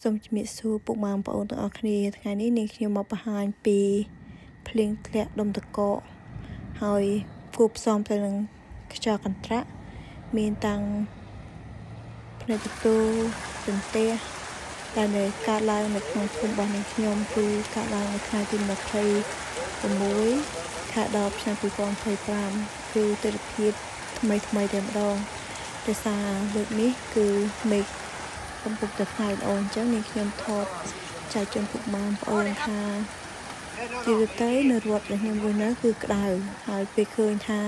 សូមជំរាបសួរពុកម៉ែបងប្អូនទាំងអស់គ្នាថ្ងៃនេះនាងខ្ញុំមកបង្ហាញពីភ្លៀងធ្លាក់ដុំទឹកកកហើយគួបផ្សំទៅនឹងខ្យល់កន្ត្រាក់មានតាំងភ្នែកទទួលសន្ទះដែលនៅកើតឡើងនៅក្នុងភូមិរបស់នាងខ្ញុំគឺកើតឡើងនៅថ្ងៃទី26ខែ10ឆ្នាំ2025គឺទិដ្ឋភាពថ្មីថ្មីតែម្ដងដោយសារលើកនេះគឺមេឃកំពុងតែថ្ងៃល្អអញ្ចឹងនាងខ្ញុំថតចែកជូនពុកម៉ែបងប្អូនថាជាទូទៅនៅរដ្ឋដែលខ្ញុំរស់នៅគឺក្តៅហើយពេលឃើញថា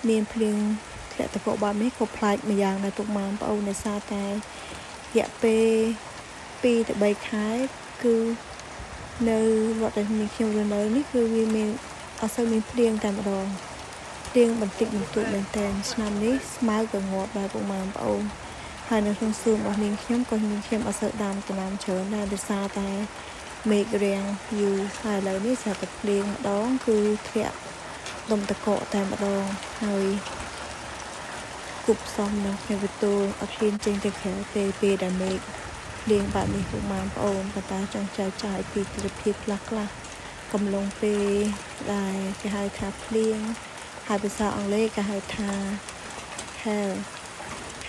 មានភ្លៀងធ្លាក់ទឹកកកបែបនេះក៏ប្លែកម្យ៉ាងដែរពុកម៉ែបងប្អូនដោយសារតែរយៈពេល2ទៅ3ខែគឺនៅរដ្ឋដែលនាងខ្ញុំរស់នៅនេះគឺវាមានអត់សូវមានភ្លៀងតែម្ដងភ្លៀងបន្តិចបន្តួចមែនតើឆ្នាំនេះស្មៅក៏ងាប់ដែរពុកម៉ែបងប្អូនហើយនៅក្នុងសួនរបស់នាងខ្ញុំក៏នាងខ្ញុំអត់សូវដាំដំណាំច្រើនដែរដោយសារតែមេឃរាំងយូរហើយឥឡូវនេះស្រាប់តែភ្លៀងម្ដងគឺធ្លាក់ដុំទឹកកកតែម្ដងហើយគប់ផ្សំនឹងខ្ញុំវិទូអត់ហ៊ានចេញទៅក្រៅទេពេលដែលមេឃភ្លៀងបែបនេះពុកម៉ែបងប្អូនប៉ុន្តែចង់ចែកចាយពីទិដ្ឋភាពខ្លះខ្លះកំឡុងពេលដែលគេហៅថាភ្លៀងហើយភាសាអង់គ្លេសគេហៅថា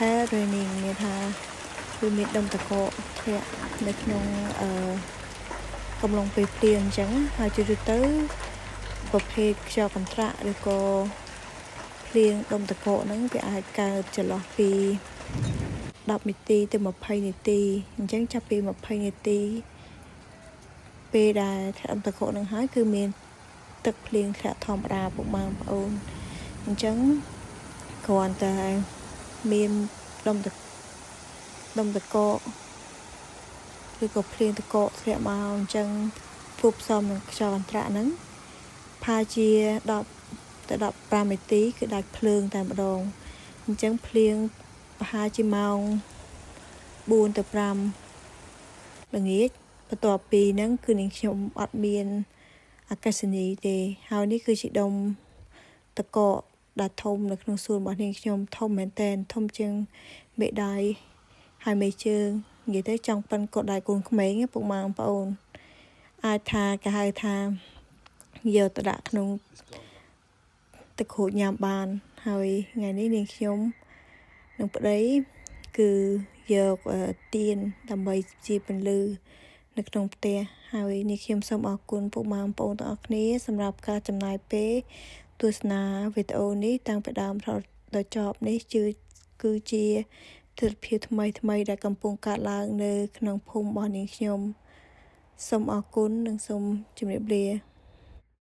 hail raining មានថាវាមានដុំទឹកកកធ្លាក់នៅក្នុងអឺកំឡុងពេលភ្លៀងអញ្ចឹងហើយជាទូទៅប្រភេទខ្យល់កន្ត្រាក់ឬក៏ភ្លៀងដុំទឹកកកហ្នឹងវាអាចកើតចន្លោះពី10នាទីទៅ20នាទីអញ្ចឹងចាប់ពី20នាទីពេលដែលធ្លាក់ដុំទឹកកកហ្នឹងហើយគឺមានទឹកភ្លៀងធ្លាក់ធម្មតាពុកម៉ែបងប្អូនអញ្ចឹងគ្រាន់តែមានដុំទឹកដុំទឹកកកឬក៏ភ្លៀងទឹកកកធ្លាក់មកអញ្ចឹងគួបផ្សំនឹងខ្យល់កន្ត្រាក់ហ្នឹងផាជា10ទៅ15នាទីគឺដាច់ភ្លើងតែម្ដងអញ្ចឹងភ្លៀងប្រហែលជាម៉ោង4ទៅ5ល្ងាចបន្ទាប់ពីហ្នឹងគឺនាងខ្ញុំអត់មានអគ្គិសនីទេហើយនេះគឺជាដុំទឹកកកដែលធំនៅក្នុងសួនរបស់នាងខ្ញុំធំមែនតែនធំជាងមេដៃហើយមេជើងនិយាយទៅចង់ប៉ិនកូនដៃកូនក្មេងពុកម៉ែបងប្អូនអាចថាគេហៅថាយកទៅដាក់ក្នុងទឹកក្រូចញ៉ាំបានហើយថ្ងៃនេះនាងខ្ញុំនិងប្តីគឺយកទៀនដើម្បីជាពន្លឺនៅក្នុងផ្ទះហើយនេះខ្ញុំសូមអរគុណពុកម៉ែបងប្អូនទាំងអស់គ្នាសម្រាប់ការចំណាយពេលទស្សនាវីដេអូនេះតាំងពីដើមរហូតដល់ចប់នេះគឺគឺជាទិដ្ឋភាពថ្មីថ្មីដែលកំពុងកើតឡើងនៅក្នុងភូមិរបស់នាងខ្ញុំសូមអរគុណនិងសូមជម្រាបលា។